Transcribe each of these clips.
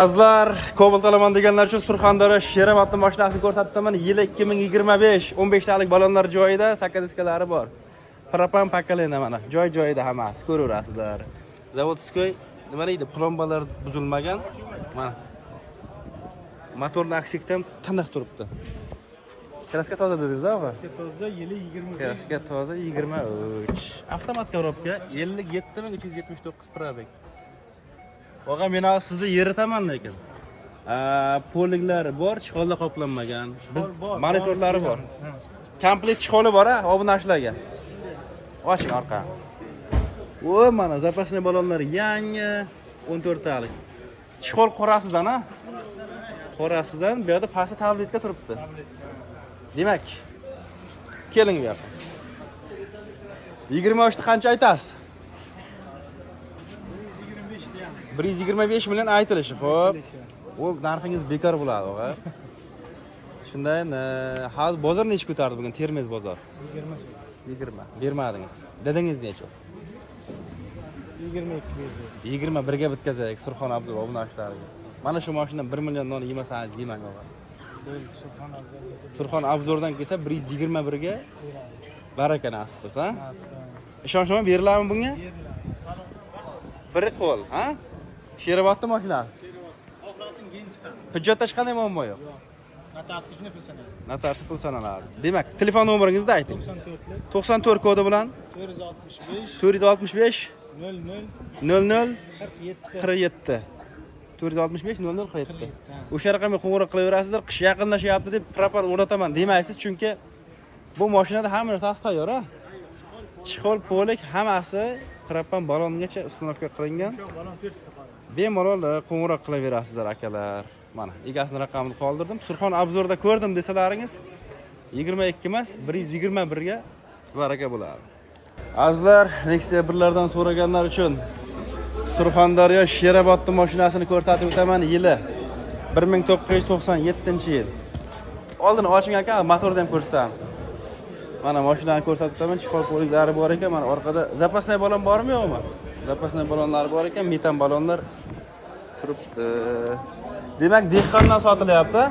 Azizlar, Cobalt olaman deganlar uchun Surxondaryo Sherobodni mashinasini ko'rsatib o'taman. Yili 2025, 15 talik balonlar joyida, saka diskalari bor. Propan поколение mana, joy-joyida hammasi ko'raverasizlar. Заводской nima deydi, plombalar buzilmagan. Mana. Motorni aksikdan ham tiniq turibdi. Краска toza dedingiz, og'a? Toza, yili 25. Краска toza, 23. Avtomat коробка, 57 379 пробег. Og'a, men hozir sizni yeritaman lekin. Полик lari bor, чехол da qoplanmagan. Biz Bor, monitorlari bor. Ha. Komplekt чехол i bor, ha, obunachilarga. Oching orqa. O, mana запасной balonlar yangi, 14 talik. Чехол qorasidan, ha? Qorasidan, bu yerda pastda tabletka turibdi. Demak, keling bu yoqqa. 23 ni qancha aytasiz? 25 deyapmiz. 125 million aytilishi, xo'p. U narxingiz bekor bo'ladi, og'a. Shunday, hozir bozor necha ko'tardi bugun Termiz bozor? 20. 20. Bermadingiz. Dedingiz necha? 22 berdi. 21 ga bitkazaylik Surxon Abdul obunachilariga. Mana shu mashina 1 million non yemasangiz yemang, og'a. Bo'ldi, Surxon Abdul. Surxon Obzordan kelsa 121 ga Beramiz. Baraka nasib qilsa. Nasib. Ishonchnoma beriladimi bunga? Beriladi. Bir qo'l, ha? Sherobodni mashinasi. Xohlasin, keyin chiqadi. Hujjatda hech qanday muammo yo'q. Yo'q. Notariusni pul sanadi. Notarius pul sanaladi. Demak, telefon nomeringizni ayting. 94 94 kodi bilan 465 465 00 00 47. 47. 465 00 47. 47. O'sha raqamga qo'ng'iroq qilaverasizlar, qish yaqinlashyapti deb propan o'rnataman demaysiz, chunki bu mashinada hamma narsasi tayyor, ha? Чехол, полик hammasi propan ballongacha установка qilingan. Shu balon to'rtta qoldi. Bemalol qo'ng'iroq qilaverasizlar, akalar. Mana egasini raqamini qoldirdim. Surxon Obzorda ko'rdim desalaringiz, 22 emas, 121 ga baraka bo'ladi. Azizlar, Nexia birlardan so'raganlar uchun Surxondaryo Sherobodni mashinasini ko'rsatib o'taman. Yili 1997-yil. Oldin oching, aka, motorni ham ko'rsataman. Mana mashinani ko'rsatib o'taman. Чехол, полик lari bor ekan. Mana orqada запасной balon bormi, yo'qmi? Запасной balonlari bor ekan, metan balonlar turibdi. Demak, dehqondan sotilyapti.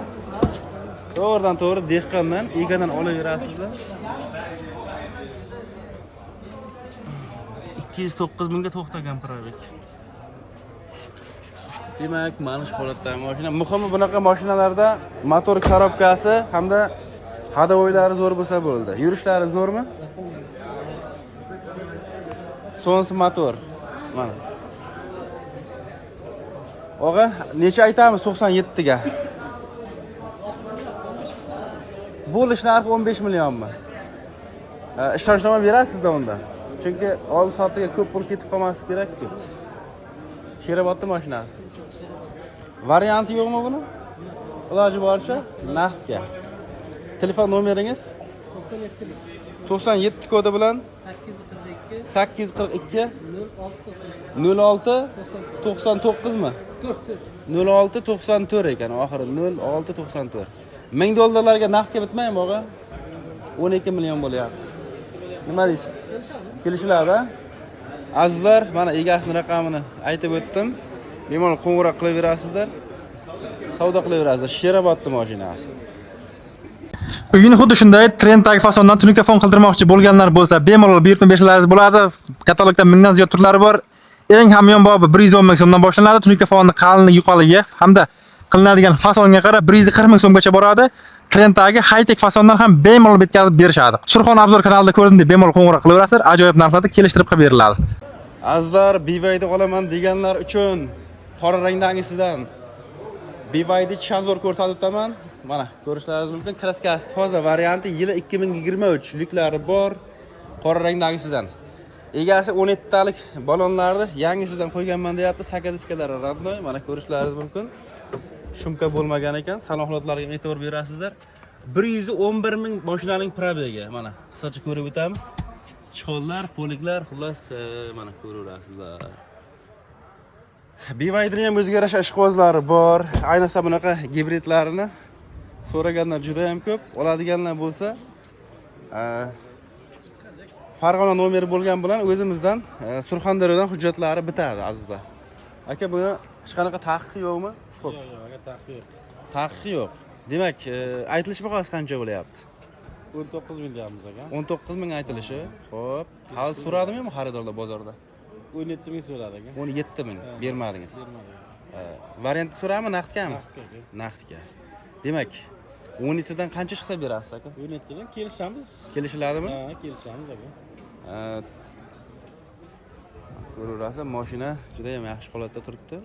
To'g'ridan to'g'ri dehqondan, egadan olaverasizlar. 209 mingga to'xtagan пробег. Demak, mana shu holatdagi mashina. Muhimi, bunaqa mashinalarda motor коробка si hamda ходовой lari zo'r bo'lsa bo'ldi. Yurishlari zo'rmi? Sons motor. Mana. Og'a, necha aytamiz 97 ga? Bo'lish narxi 15 millionmi? Ishonchnoma berasizda unda. Chunki oldi sotiga ko'p pul ketib qolmasligi kerak-ku. Sherobodni mashinasi. Varianti yo'qmi buni? Iloji boricha naqdga. Telefon nomeringiz? 97lik. 97 kodi bilan 842 842 06 06 94. 99 mi? 4 4. 06 94 ekan oxiri, 06 94. 1000 dollarlarga naqdga bitmaymi, og'a? 12 million bo'lyapti. Nima deysiz? Kelishamiz. Kelishiladi. Azizlar, mana egasini raqamini aytib o'tdim. Bemalol qo'ng'iroq qilaverasizlar. Savdo qilaverasizlar. Sherobodni mashinasi. Uyini xuddi shunday trenddagi fasondan tunuka fon qildirmoqchi bo'lganlar bo'lsa, bemalol buyurtma berishlaringiz bo'ladi. Katalogda mingdan ziyod turlari bor. Eng hamyonbobi 110 ming so'mdan boshlanadi. Tunuka fonni qalinligi, yuqaligi hamda qilinadigan fasonga qarab 140 ming so'mgacha boradi. Trenddagi high-tech fasondan ham bemalol yetkazib berishadi. Surxon Obzor kanalida ko'rdim deb bemalol qo'ng'iroq qilaverasizlar, ajoyib narxlarda kelishtirib qilib beriladi. Azizlar, BYD olaman deganlar uchun qora rangdagisidan BYD Chazor ko'rsatib o'taman. Mana ko'rishlaringiz mumkin. Краска si toza varianti, yili 2023, люк lari bor, qora rangdagisidan. Egasi 17 talik balonlarni yangisidan qo'yganman deyapti. Saka diskalari родной, mana ko'rishlaringiz mumkin. Шумка bo'lmagan ekan. Salon holatlariga e'tibor berasizlar. 111 ming mashinaning пробег i. Mana qisqacha ko'rib o'tamiz. Чехол lar, полик lar, xullas, mana ko'raverasizlar. BYDni ham o'ziga yarasha ishqibozlari bor. Ayniqsa bunaqa gibridlarini so'raganlar juda ham ko'p. Oladiganlar bo'lsa, Farg'ona nomeri bo'lgan bilan o'zimizdan Surxondaryodan hujjatlari bitadi, azizlar. Aka, buni hech qanaqa taqiqi yo'qmi? Xo'p. Yo'q, aka, taqiq yo'q. Taqiq yo'q. Demak, aytilish bahosi qancha bo'lyapti? 19 ming deyapmiz, aka. 19 ming aytilishi. Xo'p, hali so'radimi xaridorlar bozorda? 17 ming so'radi, aka. 17 ming bermadingiz. Bermadi. Variant so'rami, naqdgami? Naqdga, aka. Naqdga. Demak, 17 dan qancha chiqsa berasiz, aka? 17 dan kelishamiz. Kelishiladimi? Ha, kelishamiz, aka. Ko'raverasiz, mashina juda ham yaxshi holatda turibdi.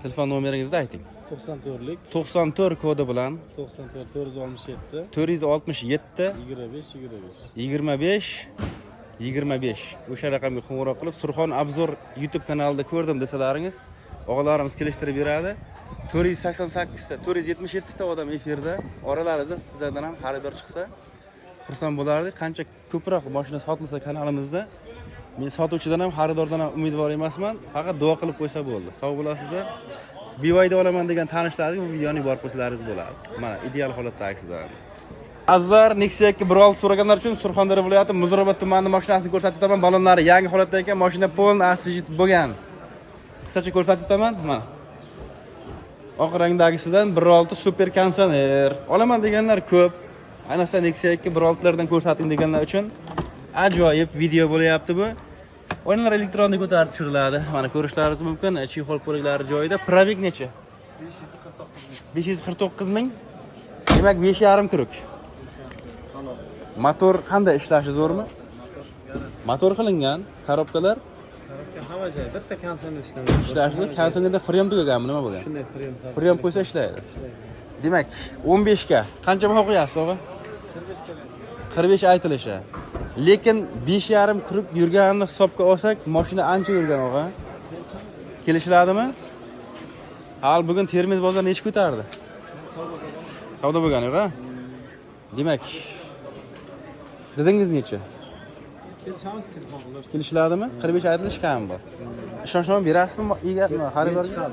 Telefon nomeringizni ayting. 94lik 94 kodi bilan 94 467 467 25 25. 25 25. O'sha raqamga qo'ng'iroq qilib, Surxon Obzor YouTube kanalida ko'rdim desalaringiz, og'alarimiz kelishtirib beradi. 488 ta, 477 ta odam efirda. Oralaringizda sizlardan ham xaridor chiqsa, xursand bo'lardik. Qancha ko'proq mashina sotilsa kanalimizda, men sotuvchidan ham, xaridordan ham umidvor emasman. Faqat duo qilib qo'ysa bo'ldi. Sog' bo'lasizlar. BYD olaman degan tanishlaringizga bu videoni yuborib qo'ysalaringiz bo'ladi. Mana ideal holatda aksidan. Azizlar, Nexia 2 1.6 so'raganlar uchun Surxondaryo viloyati Muzrabot tumanida mashinasini ko'rsatib o'taman. Balonlari yangi holatda ekan, mashina полный освежить bo'lgan. Qisqacha ko'rsatib o'taman, mana. Oq rangdagisidan 1.6 super konditsioner. Olaman deganlar ko'p. Ayniqsa Nexia 2 1.6lardan ko'rsating deganlar uchun ajoyib video bo'lyapti bu. Oynalar elektronda ko'tarib tushiriladi. Mana ko'rishlaringiz mumkin. Чехол poliklari joyida. Пробег necha? 549 ming. Demak, 5,5 круг. Motor qanday, ishlashi zo'rmi? Motor qilingan, korobkalar Korobka hamma joy, bitta konditsioner ishlamaydi. ishlashi, konditsionerda freon tugaganmi, nima bo'lgan? Shunday freon. Freon qo'ysa ishlaydi. Demak, 15 ga qancha baho qo'yasiz, og'a? 45 aytilishi. Lekin 5,5 круг yurganini hisobga olsak, mashina ancha yurgan, og'a. Kelishiladimi? Hali bugun Termiz bozor necha ko'tardi? Savdo bo'lgani yo'q, a? Demak, dedingiz necha? Kelishamiz, telefon qilib. Kelishiladimi? 45 aytilishi kam bor. Ishonchnoma berasizmi ega xaridorga?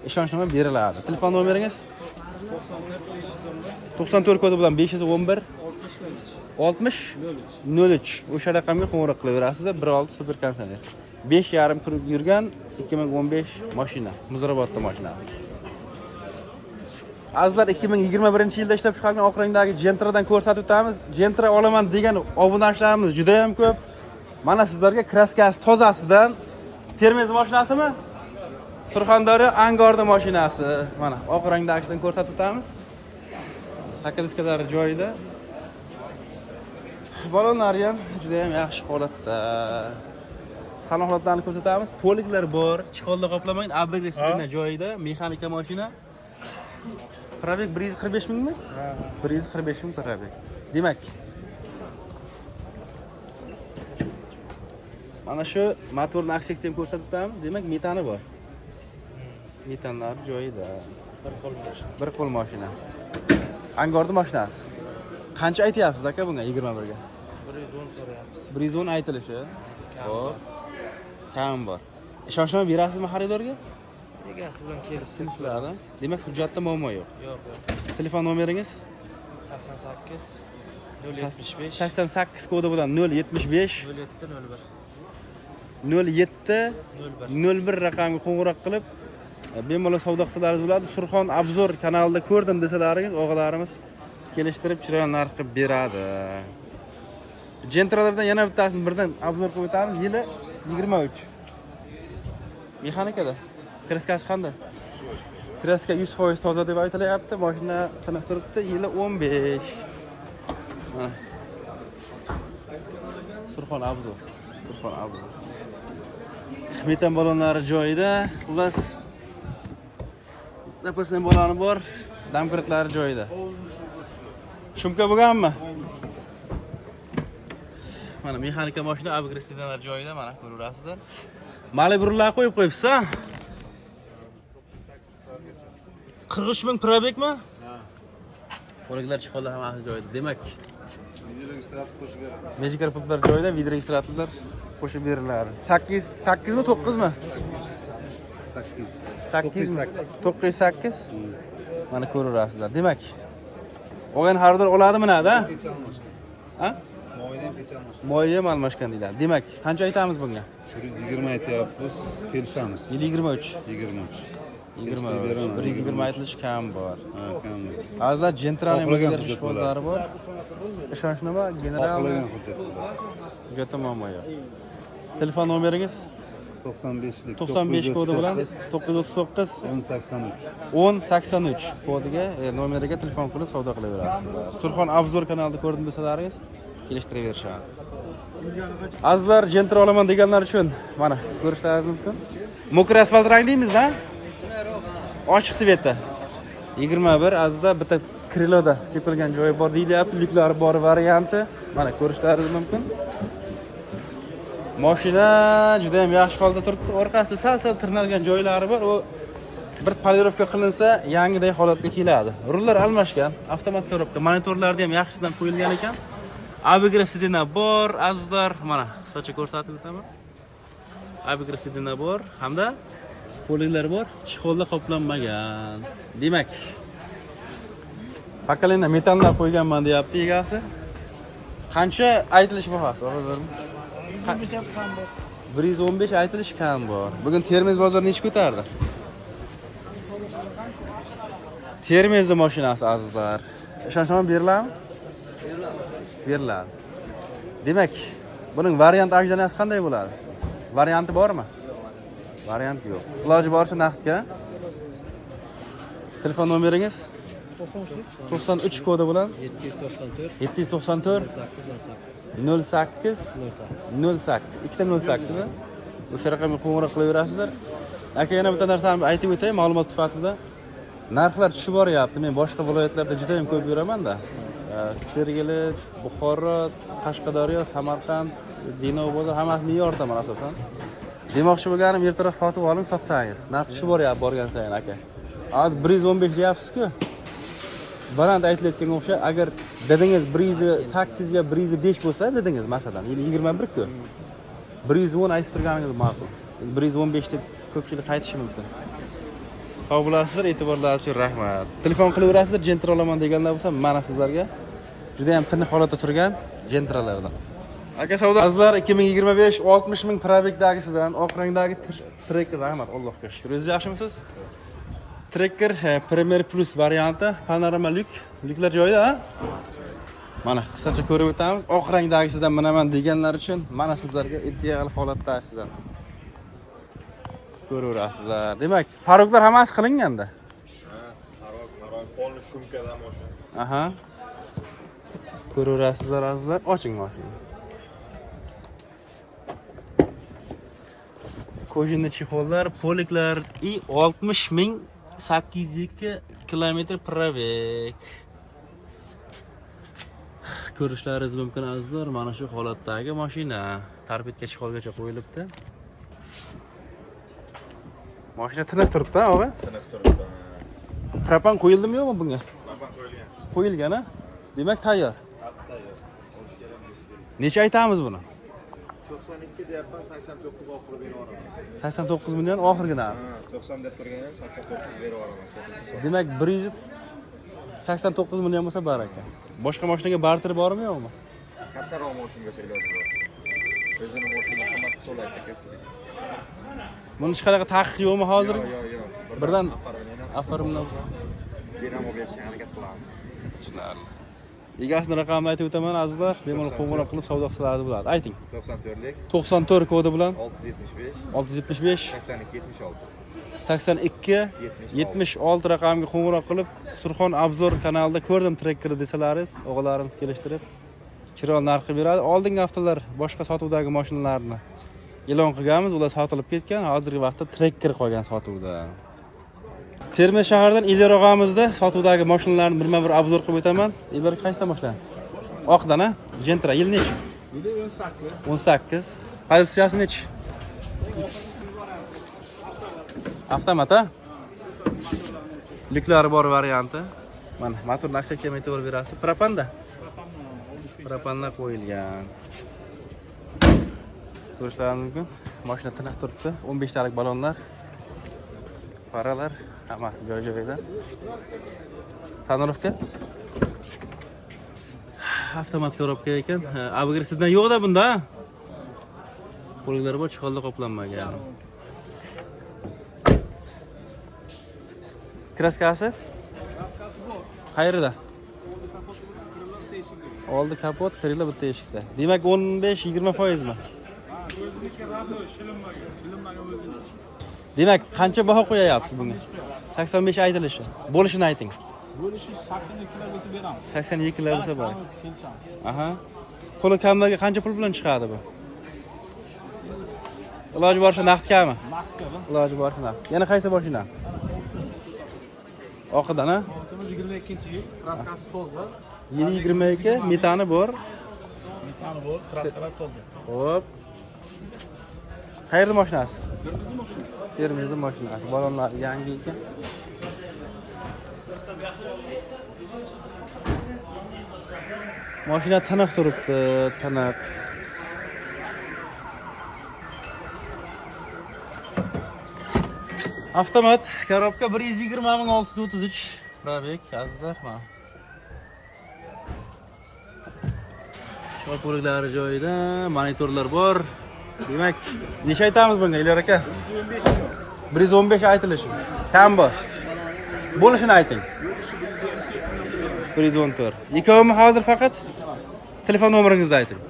Ishonchnoma beriladi. Telefon nomeringiz? 94 kodi bilan 511 60 03. O'sha raqamga qo'ng'iroq qilaverasizlar. 1.6 super konditsioner. 5,5 круг yurgan 2015 mashina, Muzrabotda mashinasi. Azizlar, 2021 yilda ishlab chiqarilgan oq rangdagi Gentradan ko'rsatib o'tamiz. Gentra olaman degan obunachilarimiz juda ham ko'p. Mana sizlarga краска si tozasidan. Termiz mashinasimi? Surxondaryo Angorda mashinasi. Mana oq rangdagidan ko'rsatib o'tamiz. Sakkiz joyida. Balonlari ham juda ham yaxshi holatda. Salon holatlarini ko'rsatamiz. Poliklar bor, чехол da qoplamagan, ABG joyida, mexanika mashina. Пробег 145 mingmi? 145 ming пробег. Demak, mana shu motorni aksekda ham ko'rsatib o'tamiz. Demak, metani bor. Metanlar joyida. Bir qo'l mashina. Bir qo'l mashina. Angorni mashinasi. Qancha aytyapsiz, aka, bunga, 21 ga? 110 so'rayapmiz. 110 aytilishi. Xo'p. Kam bor. Ishonchnoma berasizmi xaridorga? Egasi bilan kelishib. Kelishiladi. Demak, hujjatda muammo yo'q. Yo'q. Telefon nomeringiz? 88 075 88 kodi bilan 075 07 01. 07 01. 01 raqamiga qo'ng'iroq qilib, bemalol savdo qilsalaringiz bo'ladi. Surxon Obzor kanalida ko'rdim desalaringiz, og'alarimiz kelishtirib chiroyli narx qilib beradi. Gentralardan yana bittasini birdan обзор qilib o'tamiz. Yili 23. Mexanikada. Краска si qanday? Краска 100% toza deb aytilyapti. Mashina tiniq turibdi. Yili 15. Mana. Surxon Obzor. Surxon Obzor. Metan balonlari joyida. Xullas, запасной baloni bor, домкрат lari joyida. Шумка bo'lganmi? Mana mexanika mashina, ABG joyida, mana ko'raverasizlar. Malibular qo'yib qo'yibsiz, a? 43 ming пробег mi? Poliklar, чехол lar hammasi joyida. Demak, Videoregistrator qo'shib beradi. Magical pultlar joyida, videoregistratorlar qo'shib beriladi. 8 8 mi, 9 mi? 8. 8 mi? 908. Mana ko'raverasizlar. Demak, olgan xaridor oladi minadi, Kecha almashgan. ha? Moyni ham kecha almashgan. Moyi ham almashgan deyiladi. Demak, qancha aytamiz bunga? 120 aytyapmiz, kelishamiz. Yil 23. 23. 20 Beraman. 120 aytilishi kam bor. Ha, kam. Azizlar, Gentrani Xohlagan o'zgarish hujjat qog'ozlari bor. Ishonchnoma general Xohlagan hujjat bo'ladi. hujjatda muammo yo'q. Telefon nomeringiz 95lik. 95 kodi bilan 939 1083. 1083 kodiga nomeriga telefon qilib savdo qilaverasizlar. Surxon Obzor kanalida ko'rdim desalaringiz kelishtirib berishadi. Azizlar, Gentra olaman deganlar uchun mana ko'rishlaringiz mumkin. Mokri asfalt rang deymiz-da? Ochiq svetda. 21 azizlar, bitta kriloda sepilgan joyi bor deyilyapti, lyuklari bor varianti. Mana ko'rishlaringiz mumkin. Mashina juda ham yaxshi holda turibdi. Orqasida sal-sal tirnalgan joylari bor. U bir polirovka qilinsa yangiday holatga keladi. Rullar almashgan, avtomat korobka, monitorlarda ham yaxshisidan qo'yilgan ekan. Abigra sidina bor, azizlar, mana qisqacha ko'rsatib o'taman. Abigra sidina bor hamda poliklar bor, chexolda qoplanmagan. Demak, pokoleniya metallar qo'yganman deyapti egasi. Qancha aytilish bahasi, og'izlarmi? 115 aytilish kam bor. Bugun Termiz bozori necha ko'tardi? Termizni mashinasi azizlar. Ishonchnoma beriladimi? Beriladi. Demak, buning variant ajdanasi qanday bo'ladi? Varianti bormi? Variant yo'q. Iloji boricha naqdga. Telefon nomeringiz 93 kodi bilan 794 794 8 08 08 08. 08 ikkita 08 a? O'sha raqamga qo'ng'iroq qilaverasizlar. Aka, yana bitta narsani aytib o'tay ma'lumot sifatida. Narxlar tushib boryapti. Men boshqa viloyatlarda juda ham ko'p yuraman-da. Sergeli, Buxoro, Qashqadaryo, Samarqand, Denov bozor hammasini yoritaman asosan. Demoqchi bo'lganim, ertaroq sotib oling, sotsangiz. Narx tushib boryapti borgan sayin aka. Hozir 115 deyapsiz-ku. Baland aytilayotganga o'xshab, agar dedingiz 108 ga 105 bo'lsa dedingiz masalan, yil 21 ku. 110 aytib turganingiz ma'qul. 115 deb ko'pchilik qaytishi mumkin. Sog' bo'lasizlar, e'tiborlaringiz uchun rahmat. Telefon qilaverasizlar, Gentra olaman deganlar bo'lsa, mana sizlarga juda ham tiniq holatda turgan Gentralardan. Aka, savdo azizlar, 2025 60 ming probekdagisidan oq rangdagi Tracker, rahmat, Allohga shukr. O'zingiz yaxshimisiz? Tracker Premier Plus varianti, panorama lyuk, lyuklar joyida, ha? Mana qisqacha ko'rib o'tamiz. Oq rangdagisidan minaman deganlar uchun mana sizlarga ideal holatdagisidan ko'raverasizlar. Demak, paroklar hammasi qilinganda. Parok, parok, полный shumkadan mashina. Aha. Ko'raverasizlar azizlar, oching mashinani. Kojinli chexollar, poliklar и 60 802 kilometr probeg. Ko'rishlaringiz mumkin azizlar, mana shu holatdagi mashina torpedka chexolgacha qo'yilibdi. Mashina tiniq turibdi, og'a? Tiniq turibdi. Propan qo'yildimi yo'qmi bunga? Propan qo'yilgan. Qo'yilgan, a? Demak, tayyor. Tayyor. Olish kerak, berish kerak. Necha aytamiz buni? 92 deyapman, 89 oxiri berib yuboraman. 89 million oxirgi narx. Ha, 90 deb turgan ham 89 berib yuboraman. Sotilsa. Demak, 189 million bo'lsa baraka. Boshqa mashinaga barter bormi yo'qmi? Kattaroq mashinaga iloji bor. O'zini mashina qimmat hisoblaydi ko'pchilik. Buni hech qanaqa taqiq yo'qmi hozir? Yo'q, yo'q, yo'q. Birdan оформление оформление. Keyin olib berishga harakat qilamiz. Tushunarli. Egasini raqamini aytib o'taman azizlar, bemalol qo'ng'iroq qilib savdo qilsalaringiz bo'ladi. Ayting. 94lik 94 kodi bilan 675 675 82 76. 82 76 raqamiga qo'ng'iroq qilib, Surxon Obzor kanalida ko'rdim trekkerni desalaringiz, o'g'illarimiz kelishtirib chiroyli narxi beradi. Oldingi haftalar boshqa sotuvdagi mashinalarni e'lon qilganmiz, ular sotilib ketgan. Hozirgi vaqtda trekker qolgan sotuvda. Termiz shahridan Elyor og'amizda sotuvdagi mashinalarni birma-bir obzor qilib o'taman. Elyor, qaysidan boshlayman? Oqdan, a? Gentra yil nechi? Yili 18. 18. Pozitsiyasi nechi? Avtomat, a? Lyuklari bor varianti. Mana motor naqshga ham e'tibor berasiz. Propanda? Propanlar qo'yilgan. Ko'rishlaringiz mumkin. Mashina tiniq turibdi. 15 talik ballonlar, faralar hammasi joy-joyida. Tonirovka? Avtomat korobka ekan. ABG yo'q-da bunda. Qo'llar bor, chexolda qoplanmagan. Kraskasi? Qayerda? Oldi kapot, krila bitta eshikda. Demak 15-20%mi? O'ziniki родной, shilinmagan. Shilinmagan o'ziniki. Demak, qancha baho qo'yayapsiz bunga? 85 aytilishi. Bo'lishini ayting. Bo'lishi 82 lar bo'lsa beramiz. 82 lar bo'lsa bor. Kelishamiz. Aha. Puli kamlarga qancha pul bilan chiqadi bu? Iloji boricha naqdgami? Naqdga. Iloji boricha naqd. Yana qaysi mashina? Oqidan, ha? 22-yil, kraskasi toza. Yili 22, metani bor. Metani bor, kraskalar toza. Xo'p. Qayerda mashinasi? Termizni mashina. Termizda mashinasi. Balonlar yangi ekan. Mashina tiniq turibdi, tiniq. Avtomat, korobka 120 633. Пробег, azizlar, mana. Cho'puriklari joyida, monitorlar bor. Demak, necha aytamiz bunga, Elyor aka? 115 million. 115 aytilishi. Kam bor. Bo'lishini ayting. 114. Ikkovimi hozir faqat? Telefon nomeringizni ayting.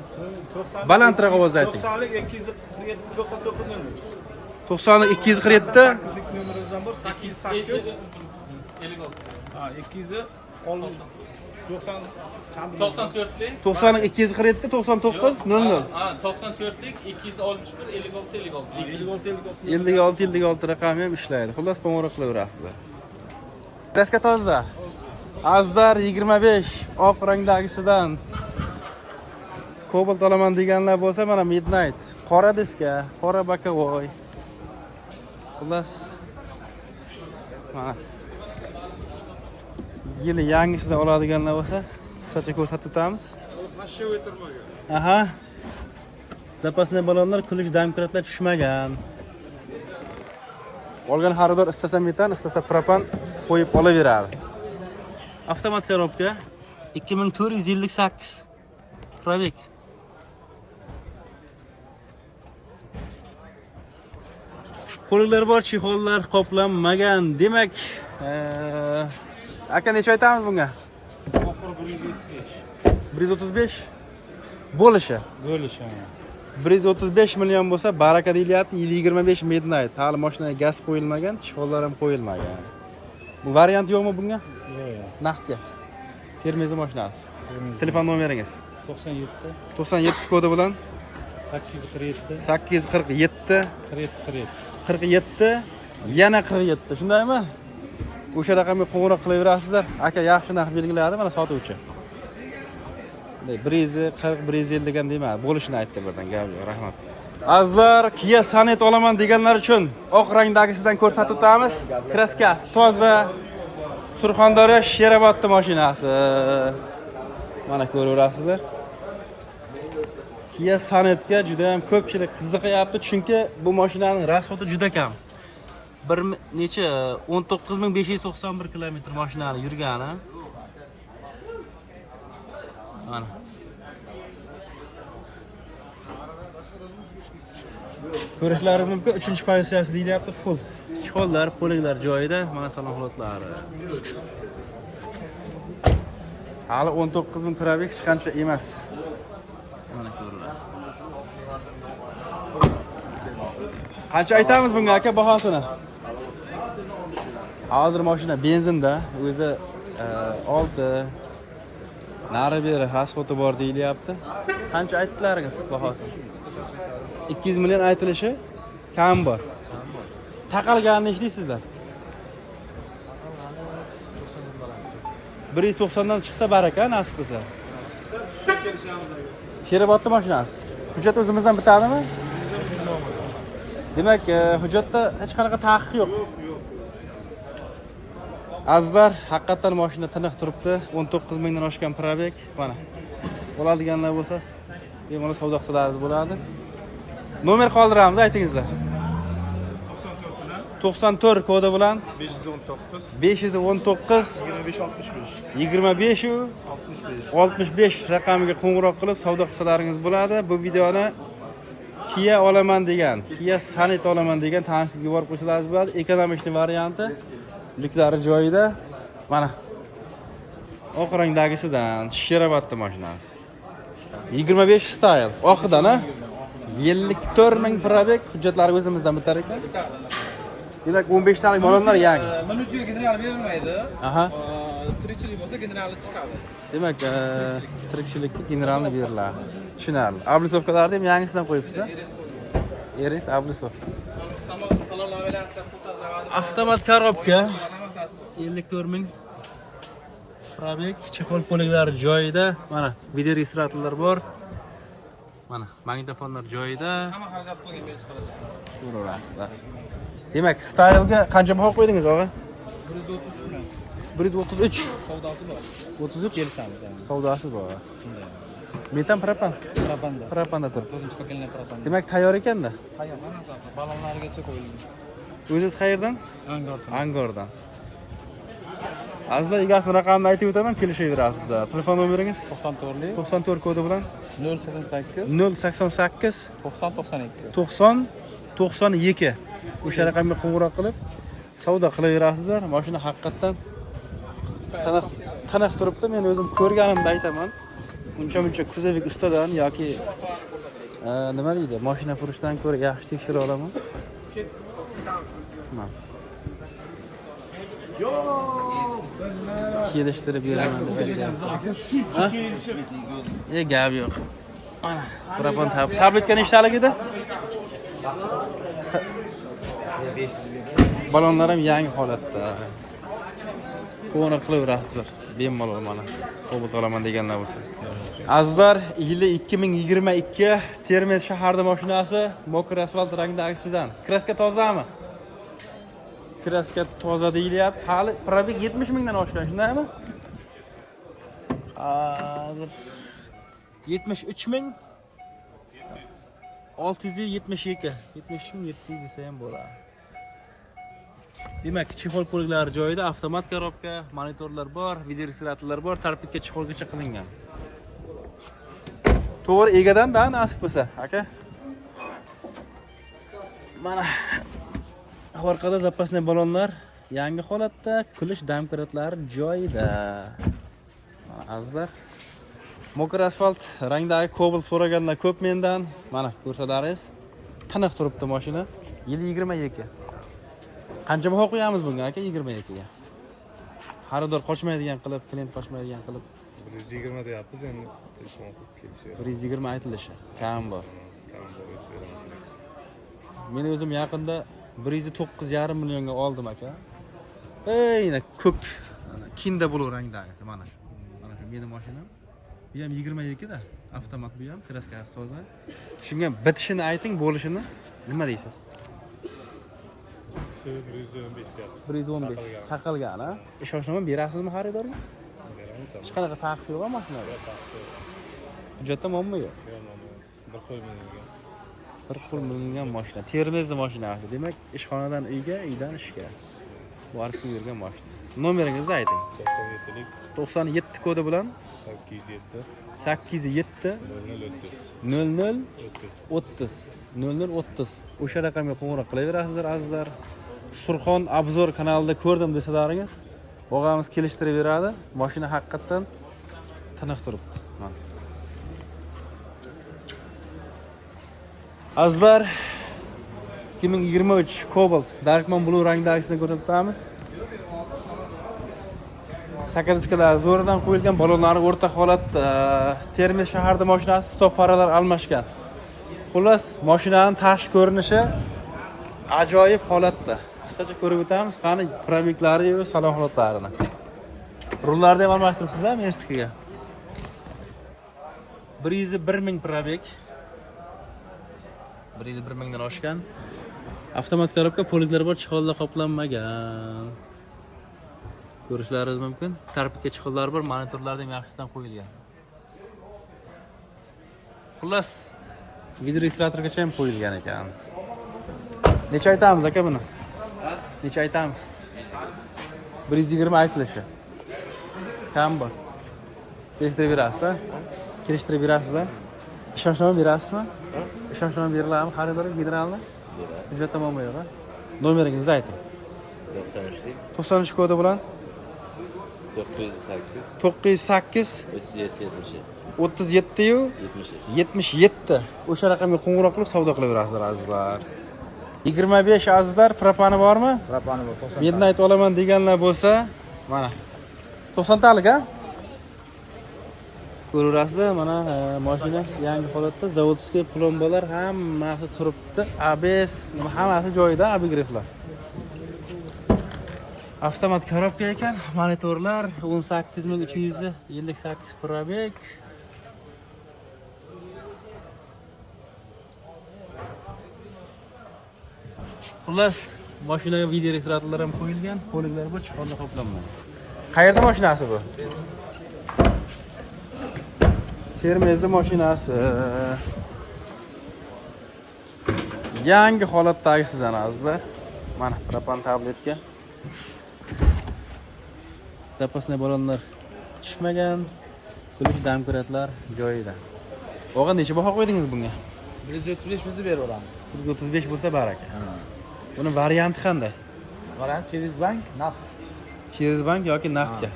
Balandroq ovozda ayting. 90lik 247 99 nomer. 90 247 8lik nomerimiz ham bor. 88 Ha, 200 90 94lik 90 247 99 00. Ha, 94lik 261 56 56. 56 56. 56 56 raqami ham ishlaydi. Xullas, qo'ng'iroq qilaverasizlar. Kraska toza. Azlar 25 oq rangdagisidan. Cobalt olaman deganlar bo'lsa, mana Midnight. Qora diska, qora боковой. Xullas, mana yili yangisidan oladiganlar bo'lsa, qisqacha ko'rsatib o'tamiz. Aha. Запасной balonlar, ключ, домкрат lar tushmagan. Olgan xaridor istasa metan, istasa propan qo'yib olaveradi. Avtomat korobka 2458 пробег. Qo'llar bor, чехол lar qoplanmagan. Demak, aka necha aytamiz bunga? Oxiri 135. 135 bo'lishi. Bo'lishi. 135 million bo'lsa, baraka deyilyapti. Yil 25 Midnight. Hali mashinaga gaz qo'yilmagan, чехол lar ham qo'yilmagan. Bu variant yo'qmi bunga? Yo'q. Naqdga. Termizni mashinasi. Telefon nomeringiz? 97 97 kodi bilan 847 847 47 47. 47 yana 47. Shundaymi? O'sha raqamga qo'ng'iroq qilaverasizlar. Aka yaxshi narx belgiladi, mana sotuvchi. Bunday 140, 150 ham demadi. Bo'lishini aytdi birdan, gap yo'q, rahmat. Azizlar, Kia Sonet olaman deganlar uchun oq rangdagisidan ko'rsatib o'tamiz. Kraskasi toza. Surxondaryo Sherobodda mashinasi. Mana ko'raverasizlar. Kia Sonetga juda ham ko'pchilik qiziqyapti, chunki bu mashinaning расход i juda kam. Bir necha 19 591 kilometr mashinani yurgani. Mana. Ko'rishlaringiz mumkin, 3-pozitsiyasi deyilyapti, full. Чехол lar, полик lar joyida, mana salon holatlari. Hali 19 ming пробег hech qancha emas. Mana ko'riladi. Qancha aytamiz bunga aka bahosini? Hozir mashina benzinda, o'zi 6 nari beri расход i bor deyilyapti. Qancha aytdilaringiz bahosini? 200 million aytilishi, kam bor. Taqalganini ishlaysizlar. 190 dan chiqsa baraka, nasib qilsa. Sherobodda mashinasi. Hujjat o'zimizdan bitadimi? Demak, hujjatda hech qanaqa taqiq yo'q. Azizlar, haqiqatdan mashina tiniq turibdi. 19 mingdan oshgan пробег. Mana. Oladiganlar bo'lsa, bemalol savdo qilsalaringiz bo'ladi. Nomer qoldiramiz, aytingizlar. 94 bilan 94 kodi bilan 519 519 25 65. 25 u 65. 65 raqamiga qo'ng'iroq qilib savdo qilsalaringiz bo'ladi. Bu videoni Kia olaman degan, Kia Sonet olaman degan tanishingizga yuborib qo'ysalaringiz bo'ladi. Экономичный varianti. Lyuklari joyida. Mana oq rangdagisidan Sherobodda mashinasi. 25 Style, oqidan, a? 54 ming пробег, hujjatlari o'zimizdan bitar ekan. Demak, 15 talik ballonlar yangi. Minuvchiga general berilmaydi. Aha. Tirikchilik bo'lsa, generali chiqadi. Demak, tirikchilikka generalni beriladi. Tushunarli. Облицовка larni ham yangisidan qo'yibsiz, a? RS облицовка. Salon lavelyasi, pulta zavodi. Avtomat коробка. 54 ming пробег, чехол poliklari joyida. Mana videoregistratorlar bor. Mana magnitofonlar joyida. Hamma xarajat qilgan berib chiqadi. Ko'raverasizlar. Demak, Style'ga qancha baho qo'ydingiz, og'a? 133 million. 133. Savdosi bor. 33 Kelishamiz yani. Savdosi bor. Metan propan. Propanda. Propanda turibdi. 9 поколение propanda. Demak, tayyor ekanda. Tayyor, hammasi. Ballonlargacha qo'yilgan. O'zingiz qayerdan? Angordan. Angordan. Azizlar, egasini raqamini aytib o'taman, kelishaverasizlar. Telefon nomeringiz? 94lik 94 kodi bilan 088 088 90 92. 90 92. O'sha raqamga qo'ng'iroq qilib savdo qilaverasizlar. Mashina haqiqatdan tiniq tiniq turibdi. Men o'zim ko'rganimda aytaman. Uncha muncha кузовик ustadan yoki nima deydi, mashina furushdan ko'ra yaxshi tekshira olaman. Mana. Kelishtirib beraman deb aytgan. Ha? E, gap yo'q. Mana propan tabletka nechtalik edi? Balonlar ham yangi holatda. Qo'ng'iroq qilaverasizlar. Bemalol mana. Cobalt olaman deganlar bo'lsa. Azizlar, yili 2022 Termiz shaharda mashinasi, мокрый asfalt rangdagisidan. Краска tozami? Краска toza deyilyapti. Hali пробег 70 mingdan oshgan, shundaymi? Hozir 73 ming 672, 73 ming 700 desa ham bo'ladi. Demak, чехол poliklari joyida, avtomat коробка, monitorlar bor, videoregistratorlar bor, торпеда чехол gacha qilingan. To'g'ri egadan da nasib bo'lsa, aka. Mana orqada запасной ballonlar yangi holatda, kulish домкрат lari joyida. Mana, azizlar, мокрый asfalt rangdagi Cobalt so'raganlar ko'p mendan. Mana ko'rsalaringiz, tiniq turibdi mashina. Yili 22. Qancha baho qo'yamiz bunga, aka, 22 ga? Xaridor qochmaydigan qilib, klient qochmaydigan qilib. 120 deyapmiz endi, telefon qilib kelishaveradi. 120 aytilishi. Kam bor. Kam bor, aytib beramiz kerak. Men o'zim yaqinda 109,5 millionga oldim, aka. Eyni ko'k, Kinder Blue rangdagi mana shu. Mana shu meni mashinam. Bu ham 22 da, avtomat bu ham, краска si toza. Shunga bitishini ayting, bo'lishini nima deysiz? Shu 115 deyapmiz. 115 Taqilgan. Taqilgan, a? Ishonchnoma berasizmi xaridorga? Beramiz. Hech qanaqa taqiq yo'q mashinada. Yo'q, taqiq yo'q. Hujjatda muammo yo'q. Yo'q, muammo yo'q. Bir qo'l minilgan. Bir qo'l minilgan mashina. Termizda mashinasi. Demak, ishxonadan uyga, uydan ishga borib yurgan mashina. Nomeringizni ayting. 97lik 97 kodi bilan 807 807 00 30. 00 30. 30 00 30. O'sha raqamga qo'ng'iroq qilaverasizlar, azizlar. Surxon Обзор kanalida ko'rdim desalaringiz, og'amiz kelishtirib beradi. Mashina haqiqatdan tiniq turibdi. Mana. Azizlar, 2023 Cobalt Darkman Blue rangdagisini ko'rsatamiz. Стака diskalar zo'ridan qo'yilgan, ballonlari o'rta holatda. Termiz shaharda mashinasi, стоп faralar almashgan. Xullas, mashinaning tashqi ko'rinishi ajoyib holatda. Qisqacha ko'rib o'tamiz, qani пробег lari va salon holatlarini. Rullarni ham almashtiribsiz-a Mercedes-ga? 101 ming пробег. 101 mingdan oshgan. Avtomat коробка, poliklar bor, чехол lar qoplanmagan. Ko'rishlaringiz mumkin. Торпеда чехол lari bor, monitorlar ham yaxshisidan qo'yilgan. Xullas, videoregistratorgacha ham qo'yilgan ekan. Necha aytamiz, aka, buni? Necha aytamiz? 120 aytilishi. Kam bor. Kelishtirib berasiz, a? Kelishtirib berasiz, a? Ishonchnoma berasizmi? Ishonchnoma beriladimi xaridorga, generalni? Hujjatda muammo yo'q, a? Nomeringizni ayting. 93lik 93 kodi bilan 908 908 37 77 37 yu 77. 77. O'sha raqamga qo'ng'iroq qilib savdo qilaverasizlar, azizlar. 25, azizlar, propani bormi? Propani bor, 90. Midnight olaman deganlar bo'lsa, mana. 90 talik, a? Ko'raverasizlar, mana mashina yangi holatda, заводской plombalar hammasi turibdi. ABS hammasi joyida, abigriflar. Avtomat korobka ekan, monitorlar 18358 пробег. Xullas, mashinaga video registratorlar ham qo'yilgan, poliklar bor, chiqonda qoplanmagan. Qayerda mashinasi bu? Termizda mashinasi. Yangi holatdagisidan, azizlar. Mana propan tabletka. Запасной balonlar tushmagan. Ключ dompratlar joyida. Og'a, necha baho qo'ydingiz bunga? 135 yuzi beraveramiz. 135 bo'lsa baraka. Buni varianti qanday? Variant через bank, naqd. Через bank yoki naqdga.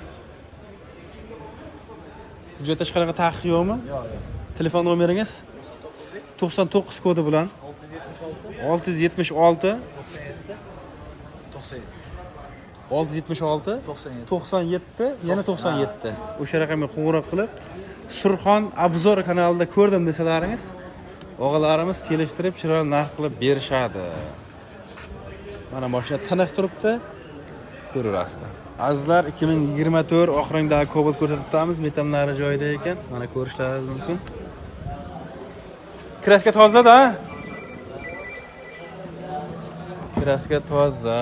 Hujjatda hech qanaqa taqiq yo'qmi? Yo'q, yo'q. Telefon nomeringiz? 99 kodi bilan 676 97 97 676 97 97 yana 97. O'sha raqamga qo'ng'iroq qilib, Surxon Obzor kanalida ko'rdim desalaringiz, og'alarimiz kelishtirib chiroyli narx qilib berishadi. Mana mashina tiniq turibdi. Ko'raverasizlar. Azizlar, 2024 oq rangdagi Cobalt ko'rsatib turamiz, metanlari joyida ekan. Mana ko'rishlaringiz mumkin. Kraska toza-da. Kraska toza,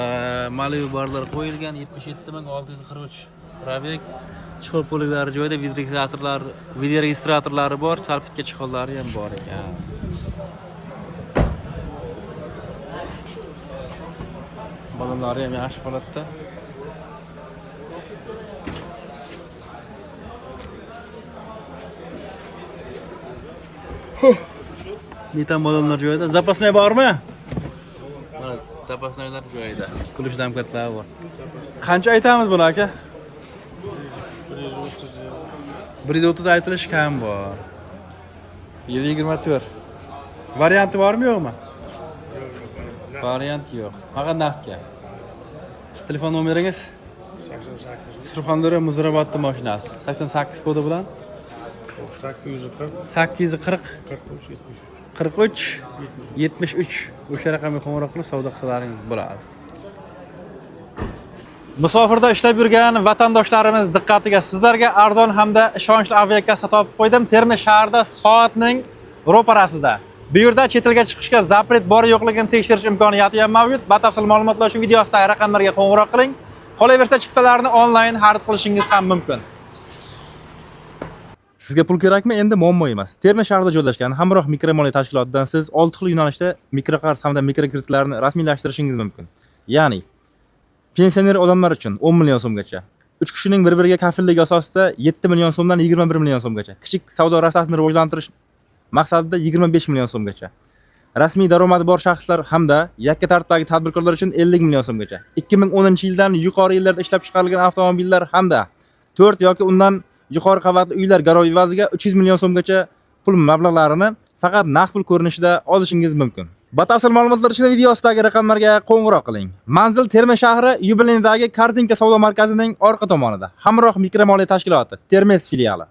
Malibu barlar qo'yilgan, 77643 пробег. Chiqib poliklari joyida, videoregistratorlari bor, tarpikka chiqonlari ham bor ekan. Balonlari ham yaxshi holatda. Metan balonlar joyida. Запасной bormi? Mana запасной lar joyida. Ключ domkatlari bor. Qancha aytamiz buni, aka? 130 aytilishi kam bor. Yil 24. Varianti bormi, yo'qmi? Variant yo'q. Faqat naqdga. Telefon nomeringiz? 88. Surxondaryo Muzrabotda mashinasi. 88 kodi bilan 840 840 43 73. 43 73. O'sha raqamga qo'ng'iroq qilib savdo qilsalaringiz bo'ladi. Musofirda ishlab yurgan vatandoshlarimiz diqqatiga, sizlarga arzon hamda ishonchli aviakassa topib qo'ydim. Termiz shahrida soatning ro'parasida. Bu yerda chet elga chiqishga запрет bor yo'qligini tekshirish imkoniyati ham mavjud. Batafsil ma'lumotlar uchun video ostidagi raqamlarga qo'ng'iroq qiling. Qolaversa, chiptalarni onlayn xarid qilishingiz ham mumkin. Sizga pul kerakmi? Endi muammo emas. Termiz shahrida joylashgan Hamroh mikromoliya tashkilotidan siz 6 xil yo'nalishda mikroqarz hamda mikrokreditlarni rasmiylashtirishingiz mumkin. Ya'ni pensioner odamlar uchun 10 million so'mgacha, 3 kishining bir-biriga kafilligi asosida 7 million so'mdan 21 million so'mgacha, kichik savdo rastasini rivojlantirish maqsadida 25 million so'mgacha, rasmiy daromadi bor shaxslar hamda yakka tartibdagi tadbirkorlar uchun 50 million so'mgacha, 2010-yildan yuqori yillarda ishlab chiqarilgan avtomobillar hamda 4 yoki undan yuqori qavatli uylar garov evaziga 300 million so'mgacha pul mablag'larini faqat naqd pul ko'rinishida olishingiz mumkin. Batafsil ma'lumotlar uchun video ostidagi raqamlarga qo'ng'iroq qiling. Manzil: Termiz shahri, Yubileydagi Korzinka savdo markazining orqa tomonida. Hamroh mikromoliya tashkiloti, Termiz filiali.